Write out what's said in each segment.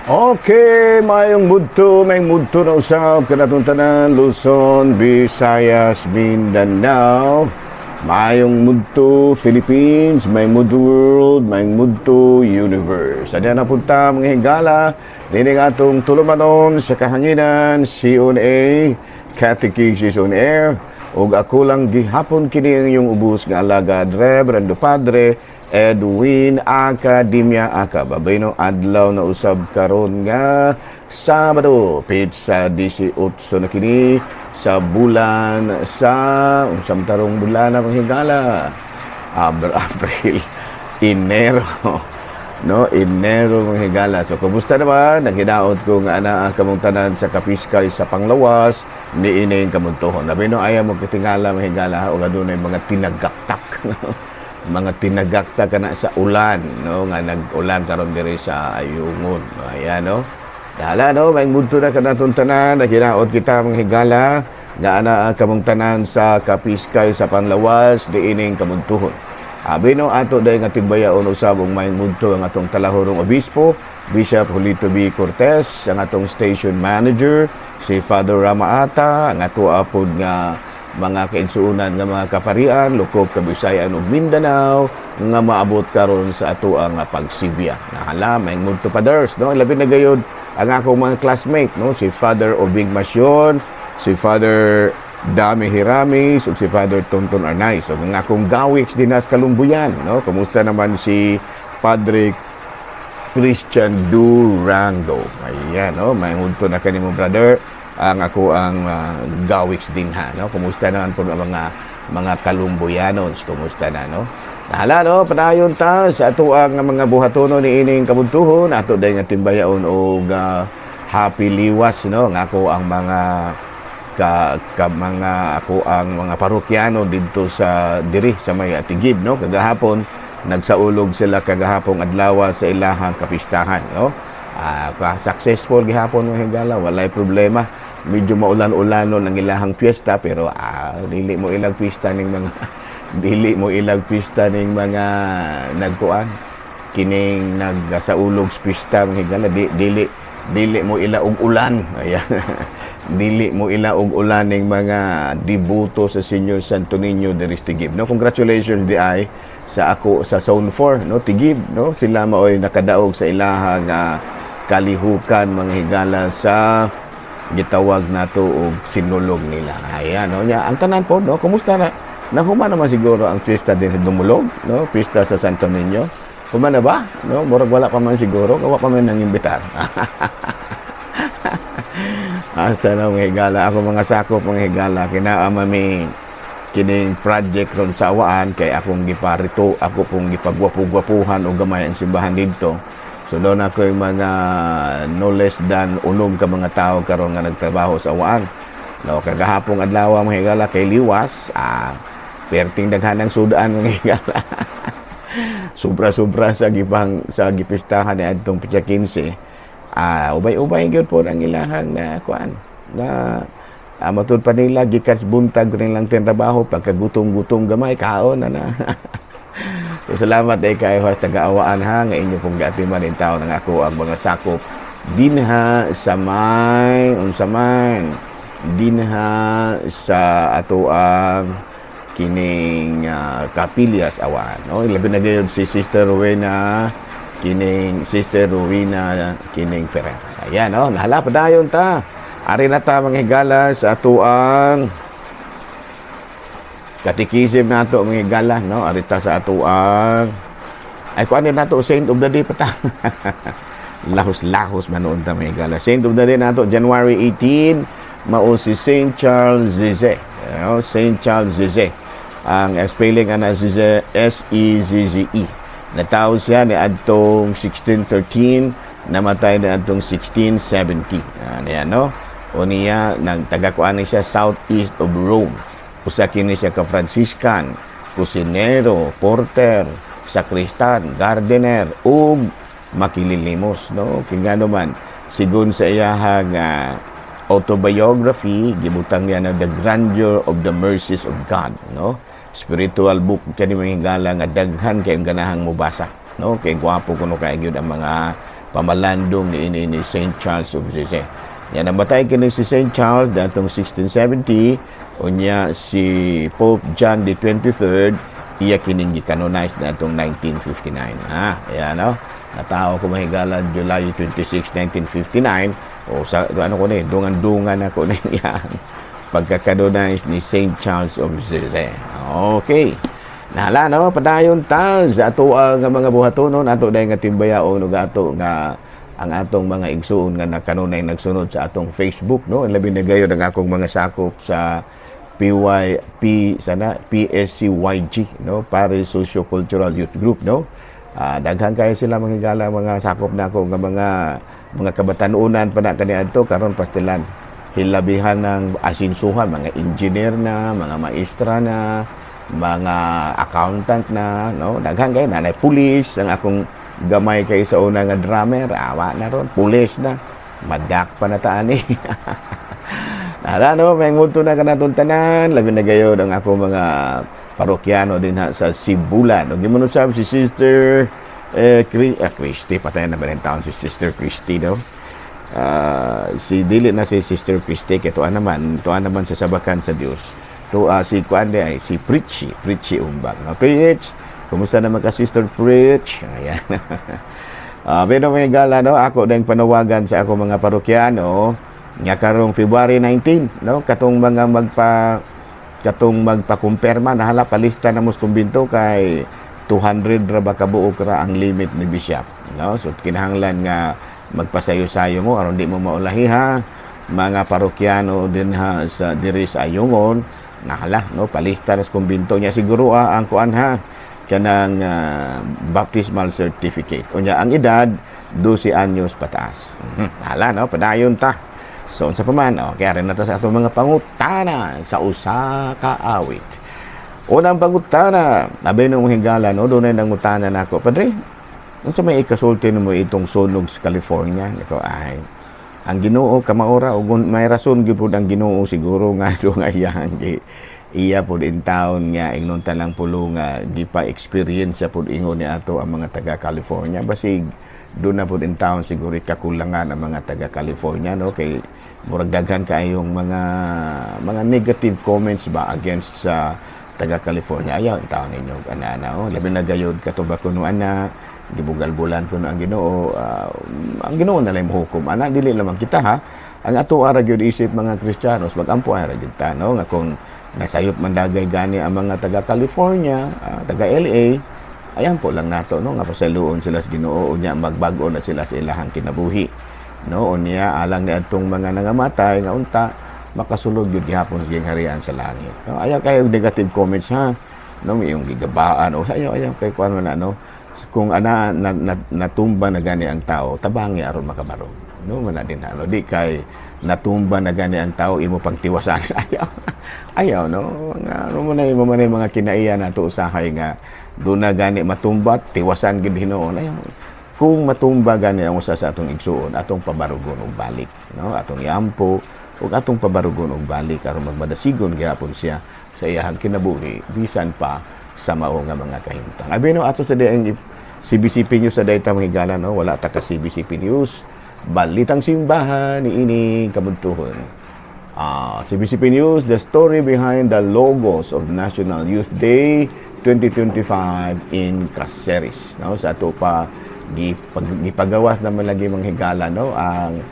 Okay, mayong mudto na usab kanatong tanan, Luzon, Visayas, Mindanao. Mayong mudto Philippines, mayong mudto world, mayong mudto universe. Adya na punta, mga higala, nining atong tulumanon sa kahanginan, CONA, Catechesis on Air, ug ako lang gihapon kini ang inyong ubos nga alagad, Reverendo Padre Edwin Academia Aka. Babino, adlaw na usab karon nga Sabado, petsa 18 na kini sa bulan sa unsang tarong bulan na, mga higala? April, Enero. No, Enero, mga higala. So kumusta naman? Naghinaot ko nga anaa kamong tanan sa kapiskay sa panglawas ni ining kamuntuhon. Nabino, ayaw mo kitingala, mga higala, o adunay mga tinagaktak. Mga tinagakta kana sa ulan, no, nga nag-ulan karon diri sa Ayungon. Ayan, no, dala, no, may mudto na kanatong tanan. Naginaot kita, mga higala, nga ana kamong tanan sa kapiskay sa panlawas diining kamuntuhon. Abi no, ato dahil nga timbayaon usab ug may mudto ang atong talahorong obispo, Bishop Julito B. Cortez, ang atong station manager si Father Ramaata, ang ato apod nga mga kaigsuonan nga mga kaparian lukop Kabisayan ug Mindanao nga maabot karon sa ato ang pagsibya. Nahala, may mudto, Fathers, no? Labi na gayud ang akong mga classmate, no, si Father Obing Masyon, si Father Dami Hiramis ug si Father Tonton Arnaiz. Ug ang akong gawiks dinas Kalumbuyan, no? Kumusta naman si Padre Christian Durango? Ayan, no? May mudto na kanimo, brother, ang ako ang gawiks din ha, no? Kumusta naman po ang mga Kalumbuyanons? Kumusta na, no? Nahala, no, padayon ta sa ato ang mga buhatono ni ining kabuntuhon. Ato dahil nga timbayaon og happy liwas, no, nga ako ang mga ka, ka mga ako ang mga parokyano didto sa diri sa may Atigib, no? Kagahapon nagsaulog sila, kagahapong adlaw, sa ilahang kapistahan, no? Successful gihapon, mga higala, walay problema. Medyo maulan-ulanon ang ilahang fiesta, pero dili mo ilang pista ning mga nagkuan kining nagsaulog sa pista, mga higala, di, dili dili mo ila og ulan. Ayan, dili mo ila og ulan ning mga deboto sa Señor Santo Niño de Tigib, no? Congratulations di ay sa ako sa Zone 4, no, Tigib, no? Sila maoy nakadaog sa ilahang kalihukan, mga higala, sa gitawag nato og sinulog nila. Ayan, no? Nya, ang tanan po, no? Kumusta na? Nahuman naman siguro ang fiesta din sa Dumulog, no? Fiesta sa Santo Niño. Human na ba? No? Murag wala pa man siguro, kawa pa man nang imbitar. Hasta na, mga higala, ako mga sakop, mga higala, kinaama mi kining project ron sa awaan kay akong giparito, ako pong gipagwapo-gwapuhan og gamay ang simbahan didto. So doon ako yung mga no less than 6 ka mga tao karon nga nagtrabaho sa awaan. No, kagahapong adlaw, mga higala, kay liwas, perting daghan ang sudaan, mga higala. Sobra-sobra sa gipang sa gipistahan ni adtong petsa 15. Ubay-ubay gyud po ang ilahang na kuan na matud pa nila gikan sa buntag nilang tinrabaho, pagkagutom-gutom gamay, kaon na na. So, salamat ay kayo has taga-awaan ha, nga inyo pong gaatiman in taon ang ako ang mga sakop dinha sa may unsa man dinha sa ato ang kining Kapilya sa Awaan, no? Labi na gayud si Sister Rowena, kining Sister Rowena kining Ferrer. Ayan, no? Nahala, padayon ta. Ari na ta, mga higala, sa ato ang katikism nato, mga higala, no? Ari ta sa ato ang ay kuan nato, Saint of the Day pa ta. Lahos-lahos man noon ta, mga higala. Saint of the Day nato, January 18, mao si Saint Charles Zeze. You Saint Charles Zeze. Ang spelling ana Zeze, S E Z Z E. Natawo siya ni adtong 1613, namatay ni adtong 1670. Ano yan, no? O niya, nagtagakuan ni siya southeast of Rome. Usa kini siya ka Franciscan, kusinero, porter, sakristan, gardener, ug makililimos, no? Kay ngano man, sigon sa iyahang autobiography, gibutang niya na The Grandeur of the Mercies of God, no? Spiritual book kani, mga higala, nga daghan kay ang ganahang mobasa, no? Kay gwapo kuno kay gyud ang mga Pamalandong ni ini ni Saint Charles of Lisieux. Yan, namatay kini si Saint Charles datong 1670. Unya si Pope John the 23rd iya kining gi-canonize datong 1959. Ah, ayan, no. Natawo ko, mahigala, July 26, 1959 o sa ano ko ni dungan-dungan ako ni yan pagka-canonize ni Saint Charles of Lisieux. Okay. Nahala, no, padayon ta sa ato ang mga buhatonon ato dahil nga timbayaon ug ato nga ang atong mga igsuon nga nakanunay nagsunod sa atong Facebook, no. Labi na gayon ang akong mga sakop sa PYP sana PSCYG, no, Paris Socio-Cultural Youth Group, no. Daghan kayo sila, mga higala, mga sakop na ako nga mga kabatanunan pa na kaniadto. Karon pastilan hilabihan ng asinsuhan, mga engineer na, mga maestra na, mga accountant na, no. Daghan kayo na pulis. Ang akong gamay kay sa una nga drummer, awa na ron, pulis na, madak pa na taani. Nala, no, may muto na kanatong tanan, labi na gayon ang ako mga parokyano din ha, sa Sibulan. Ug gimo sab si Sister Christy, patay na ba rin taon si Sister Christy, no? Si dili na si Sister Christy kay tuan naman sa sabakan sa Dios. To si kuan ay si Pritchie, Pritchie Umbang. No? Pritch, kumusta naman ka, Sister Pritch? Ayan. Pero may gala, no, ako ding panawagan sa ako mga parokyano nga karong February 19, no, katong magpakumpirma, nahala, palista na mo sa kumbinto kay 200 ra ba kabuok ra ang limit ni bishop, no. So kinahanglan nga magpasayo-sayo mo aron di mo maulahi ha, mga parokyano din ha sa diri sa Ayungon. Nahala, no, palista na sa kumbinto niya. Siguro ang kuan ha, kanang baptismal certificate. Unya ang edad 12 anyos pataas. Hala, no, padayon ta. So unsa pa man, okay rin na ta sa atong mga pangutana sa usa ka awit. Unang pangutana, abi nung higala, no, dunay nangutana nako, "Padre, unsa may ikasulti nimo itong sunog sa California?" Nako, ay, ang Ginoo kamaora ug may rason gyud pud ang Ginoo siguro nga do nga iyang gi iya pud in town nga ingnon talang pulo nga gipa-experience sa pud ingon ni ato ang mga taga California. Basig doon na pud in town siguro kakulangan ang mga taga California, no, kay murag daghan kaayong mga negative comments ba against sa taga California. Ayaw in taon ninyo ana ana, oh, labi na gayud kato ba kuno ana gibugal-bulan kuno ang Ginoo. Ang Ginoo na lang mohukom ana, dili lamang kita ha. Ang ato ara gyud isip mga Kristiyanos, magampo ara gyud ta, no, nga kung nasayop man dagay gani ang mga taga California, taga LA, ayan po lang nato, no, nga pasaluon sila sa Ginoo, unya magbag-o na sila sa ilahang kinabuhi, no. Unya alang ni adtong mga nangamatay nga unta makasulod gyud gihapon sa gingharian sa langit, no. Ayaw kayo negative comments ha, no, iyong gigabaan o sa ayaw, ayaw kay kuan man na, no. Kung ana na, na, natumba na gani ang tao, tabangi aron makabarog, no. Man na din ha, no. Di kay natumba na gani ang tao, imo pang tiwasan. Ayaw, ayaw, no. Nga ano mo na imo man mga kinaiya nato usahay nga doon na gani matumba, tiwasan gid hinuon. Ayaw. Kung matumba gani ang usa sa atong igsuon, atong pabarugon og balik, no, atong iampo ug atong pabarugon og balik aron magmadasigon gihapon siya sa iyahang kinabuhi bisan pa sa mao nga mga kahimtang. Abi no, ato sa diang CBCP News sa dayta, mga higala, no. Wala ta ka CBCP News. Balitang simbahan ni ini kabuntuhon. CBCP News, the story behind the logos of National Youth Day 2025 in Caceres. No, sa ato pa gipagawas naman lagi, mga higala, no, ang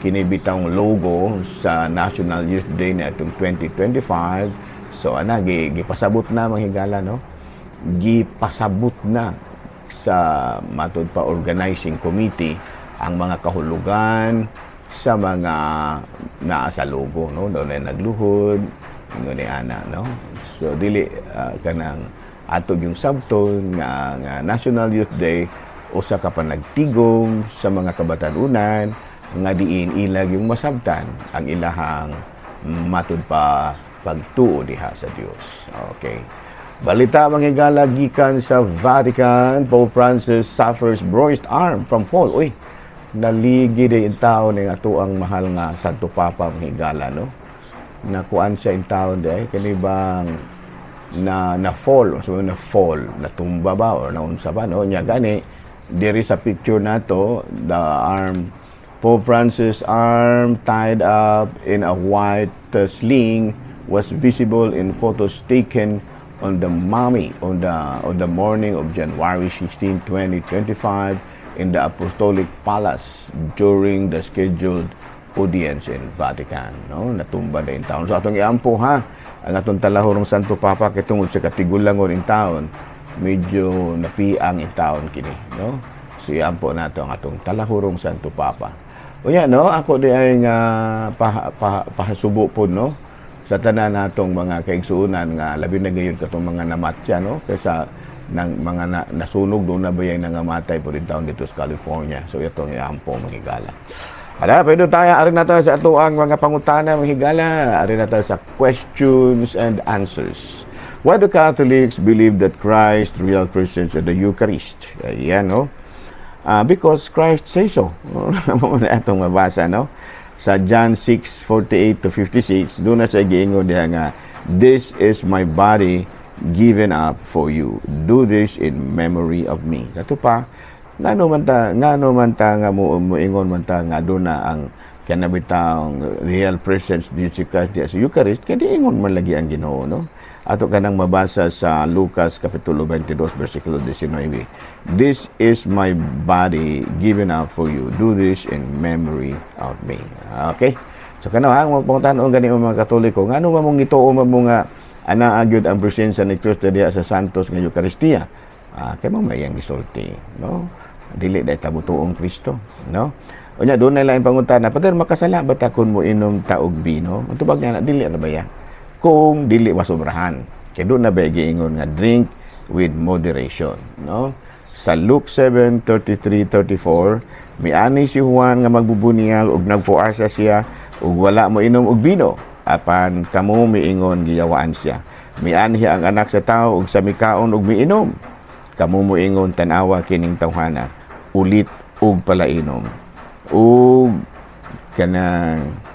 kinibitang logo sa National Youth Day na itong 2025. So ana gipasabot na, mga higala, no. Gipasabot na sa matud pa organizing committee ang mga kahulugan sa mga naa sa logo, no. Doon ay nagluhod ingon ni ana, no. So dili kanang ato yung sabton nga National Youth Day usa ka panagtigom sa mga kabatanunan nga diin ilag yung masabtan ang ilahang matud pa pagtuo diha sa Dios. Okay. Balita, mga higala, gikan sa Vatican, Pope Francis suffers bruised arm from fall. Uy, naligi day in taon ng ato ang mahal nga Santo Papa, mga higala, no? Nakuan siya in taon day, kani bang na na fall, so na fall, natumba ba or naunsa ba, no? Nya gani Diri sa picture nato, the arm, Pope Francis' arm tied up in a white sling was visible in photos taken on the mummy on the morning of January 16, 2025 in the Apostolic Palace during the scheduled audience in Vatican, no? Natumba na intawon. So atong iampo ha ang atong talahurong Santo Papa kay tungod sa katigulangon intawon, medyo napiang intawon kini, no? So iampo nato ang atong talahurong Santo Papa. Unya, no, ako di ay nga pahasubo pod, no, sa tanan natong mga kaigsuonan nga labi na gayon katong mga namatya, no, kaysa ng mga nasunog doon na ba yung nangamatay po rin taon dito sa California. So itong iampo, mga higala. Ala, pwede tayo, ari na tayo sa ato ang mga pangutana, mga higala. Ari na tayo sa questions and answers. Why do Catholics believe that Christ real presence at the Eucharist? Ayan, no? Because Christ say so. Mao na atong mabasa, no? Sa John 6:48 to 56, doon na sa giingon diha nga, "This is my body given up for you. Do this in memory of me." Kato pa, ngano man ta nga mo moingon man ta nga doon na ang kanabitang real presence din si Christ diya sa Eucharist, kay diingon man lagi ang Ginoo, no? Ato kanang mabasa sa Lucas Kapitulo 22 versikulo 19. "This is my body given up for you. Do this in memory of me." Okay? So kano ha, ang magpangutan-on gani mga Katoliko, ngano man mong nituo man mo nga ana gyud ang presensya ni Kristo diha sa Santos nga Eucharistia? Ah, kay mao may iyang gisulti, no? Dili dai tabutuong Kristo, no? Unya doon na lang pangutana, "Pater, makasala ba ta kun mo inom ta og bino?" Ang tubag niya na, dili ra ba ya? Kung dili masobrahan. Kay doon na ba giingon nga drink with moderation, no? Sa Luke 7:33, 34, miani si Juan nga magbubuniyag ug nagpuasa siya ug wala mo inom og bino. Apan kamo miingon giyawaan siya. Mianhi ang Anak sa Tao ug sa mikaon ug miinom. Kamo moingon, "Tan-awa kining tawhana, ulit ug palainom." Ug kanang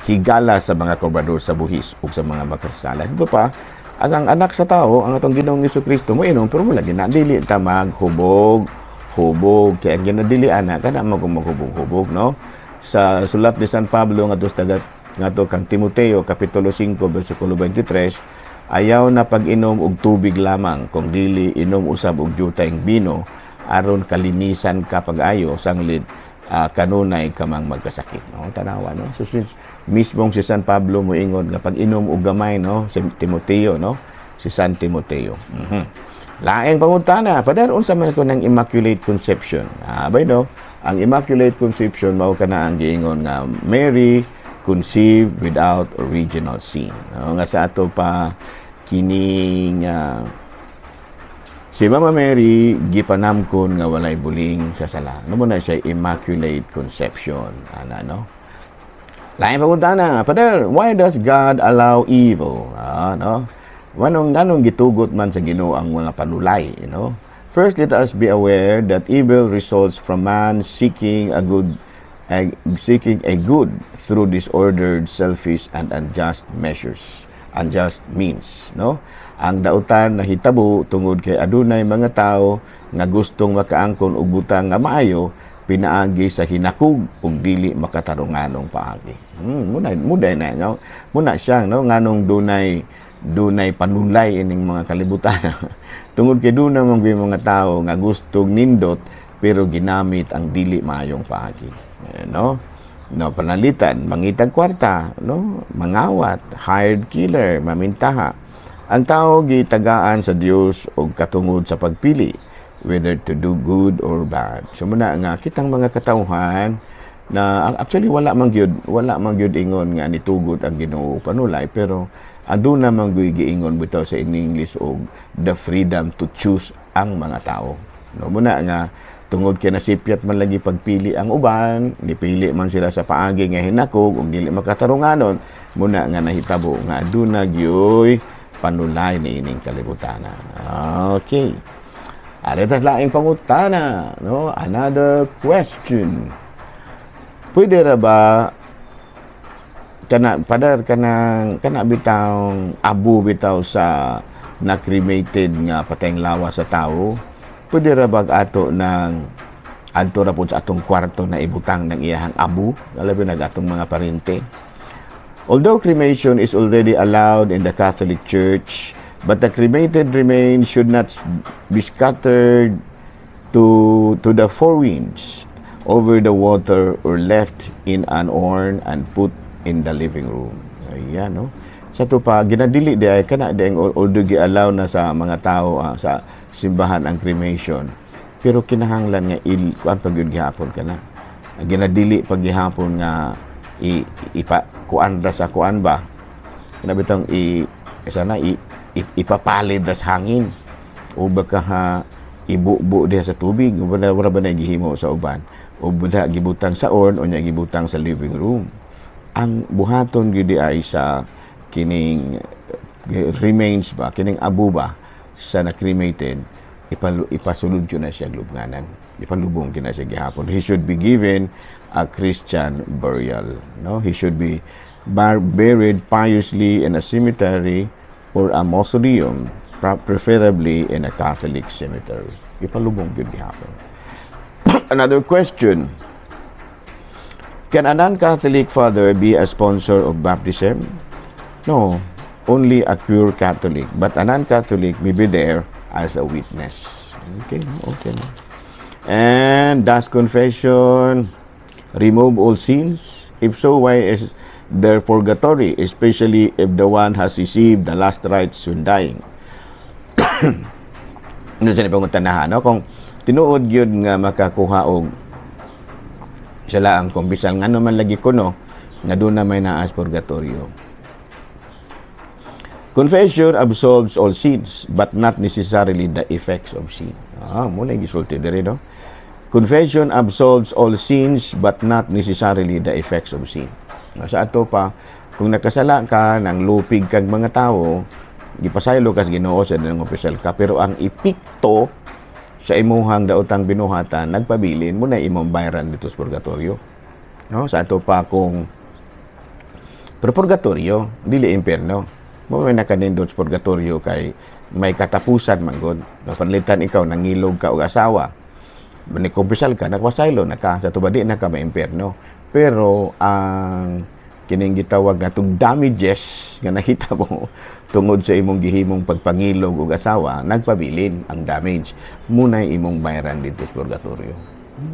higala sa mga kobrador sa buhis ug sa mga makasala. Ito pa, ang Anak sa Tao, ang atong Ginoong Kristo mo inom, pero wala gina dili ta maghubog, hubog kay ang ginadili ana kana maghubog-hubog, no? Sa sulat ni San Pablo ngadto sa taga ngadto kang Timoteo, kapitulo 5 bersikulo 23, "Ayaw na pag-inom og tubig lamang, kung dili inom usab og jutayng bino aron kalinisan ka pag-ayo sanglit kanunay ka mang magkasakit," no? Tanawa, no? So since mismong si San Pablo moingon nga pag-inom og gamay, no, si Timoteo, no, si San Timoteo. Laing pangutana, "Pader, unsa man ko ng Immaculate Conception?" Ah, bay no, ang Immaculate Conception mao kana ang giingon nga Mary conceived without original sin. No, nga sa ato pa kining si Mama Mary gipanamkon nga walay buling sa sala. No mo na siya Immaculate Conception. Ana, no? Laing pangutana, "Pader, why does God allow evil?" Ah, no? Nganong gitugot man sa Ginoo ang mga panulay? First, let us be aware that evil results from man seeking a good through disordered, selfish and unjust measures, unjust means, no? Ang dautan nahitabo tungod kay adunay mga tao nga gustong makaangkon og butang nga maayo pinaagi sa hinakog ug dili makatarunganong paagi. Muna muday na, no? Muna siya, no, nganong dunay panulay ining mga kalibutan. Tungod kay doon naman mga tao nga gustong nindot pero ginamit ang dili maayong paagi. Eh, no? No, panalitan, mangitag kwarta, no? Mangawat, hired killer, mamintaha. Ang tao gitagaan sa Dios og katungod sa pagpili whether to do good or bad. So muna nga kitang mga katawhan na actually wala man gyud ingon nga nitugot ang Ginoo panulay, pero aduna man gyud giingon bitaw sa in English og the freedom to choose ang mga tao. No, muna nga tungod kay nasipyat man lagi pagpili ang uban, nipili man sila sa paagi nga hinakog ug dili makatarunganon, muna nga nahitabo nga aduna gyoy panulay niining kalibutan. Okay. Ari ta laing pangutana, no? Another question. Pwede ra ba kana, Padar, kanang kana bitawng abo bitaw sa na cremated nga patayng lawas sa tao? Pwede ra bag ato ng adto ra pud sa atong kwarto na ibutang ng iyahang abo, labi na atong mga parente? Although cremation is already allowed in the Catholic Church, but the cremated remains should not be scattered to the four winds, over the water, or left in an urn and put in the living room. Ayan, no? Sa ato pa, ginadili di ay kana di ang although gi-allow na sa mga tao sa simbahan ang cremation. Pero kinahanglan nga il kuan pag yun gihapon kana. Ginadili pag gihapon nga i ipa kuan ra sa kuan ba. Kana bitong i sana i ipapalid ra sa hangin o baka ha ibubo diha sa tubig o wala, wala ba na gihimo sa uban o bada gibutang sa urn o nya gibutang sa living room. Ang buhaton gyud ay sa kining remains ba, kining abo ba sa na cremated, ipasulod yun na siya lubnganan, ipalubong gyud na siya gihapon. He should be given a Christian burial, no? He should be buried piously in a cemetery or a mausoleum, preferably in a Catholic cemetery. Ipalubong gyud gihapon. Another question: Can a non-Catholic father be a sponsor of baptism? No, only a pure Catholic. But a non-Catholic may be there as a witness. Okay. And does confession remove all sins? If so, why is there purgatory, especially if the one has received the last rites when dying? Ano sa pangutanahan, no? Kung tinuod yun nga makakuha og sala ang kumpisal, ngano man lagi kuno nga doon na may naas purgatorio? Confession absolves all sins, but not necessarily the effects of sin. Mao na gisulti diri, no? Confession absolves all sins, but not necessarily the effects of sin. Sa ato pa, kung nakasala ka, nang lupig kag mga tao, gipasaylo kas Ginoo sa nangumpisal ka, pero ang epekto sa imuhang daotang binuhatan nagpabilin, mao na imong bayaran dito sa purgatorio. No, sa ato pa kung pero purgatorio, dili impierno. Mao may nakanindot sa purgatorio kay may katapusan man gud. No, panalitan ikaw nangilog ka og asawa. Ni kumpisal ka, nagpasaylo na ka, sa tubadi na ka maimpierno. Pero ang kining gitawag na tug damages nga nakita mo tungod sa imong gihimong pagpangilog og asawa, nagpabilin ang damage. Mao nay imong bayaran dito sa purgatorio.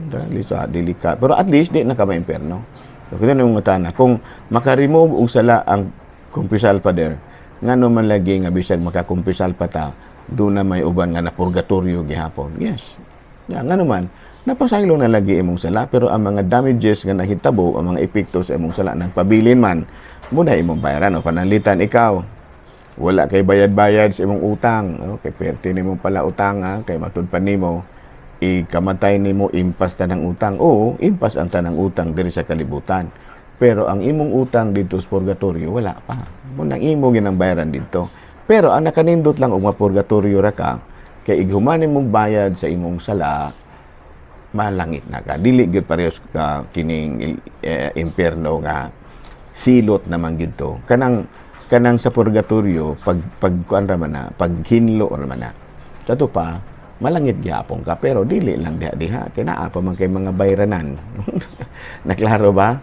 Dali sa dili ka. Pero at least di na ka maimpierno. So, kita nang ngutana, kung makaremove og sala ang kumpisal, Father, ngano man lagi nga bisag makakumpisal pa ta, doon na may uban nga na purgatorio gihapon? Yes. Ya, ngano man, napasaylo na lagi imong sala, pero ang mga damages nga nahitabo, ang mga epekto sa imong sala nagpabilin man, mao na imong bayaran. O pananglitan ikaw, wala kay bayad-bayad sa imong utang, no? Kay perti nimo pala utang, ha? Kay matud pa nimo ikamatay nimo impas tanang utang. Oo, impas ang tanang utang diri sa kalibutan. Pero ang imong utang dito sa purgatorio, wala pa. Mao nang imo ginang bayaran dito. Pero ang nakanindot lang og mapurgatorio ra ka, kay ighuman nimong bayad sa imong sala, malangit na ka. Dili gyud parehas ka kining impierno nga silot naman gyud to. Kanang sa purgatorio, pag kuan ra man na, paghinlo ra man na. Sa ato pa, malangit gihapon ka pero dili lang diha diha kay naa pa man kay mga bayranan. Naklaro ba?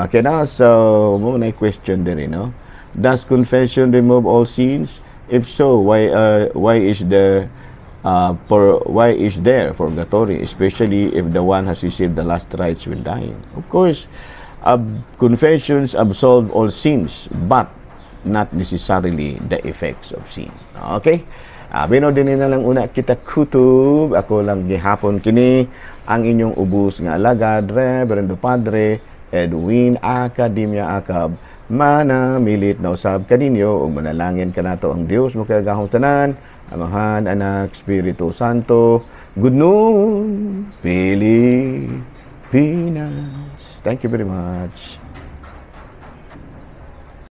Okay na, so mao na question diri, no? Does confession remove all sins? If so, why is there purgatory, especially if the one has received the last rites when dying? Of course, confessions absolve all sins, but not necessarily the effects of sin. Okay? Bino din na lang una kita kutob. Ako lang gihapon kini ang inyong ubos nga alagad, Reverendo Padre Edwin Academia Acab. Manamilit na usab kaninyo ug manalangin kanato ang Dios makagagahom tanan, Amahan, Anak, Espiritu Santo. Good noon, Pilipinas. Thank you very much.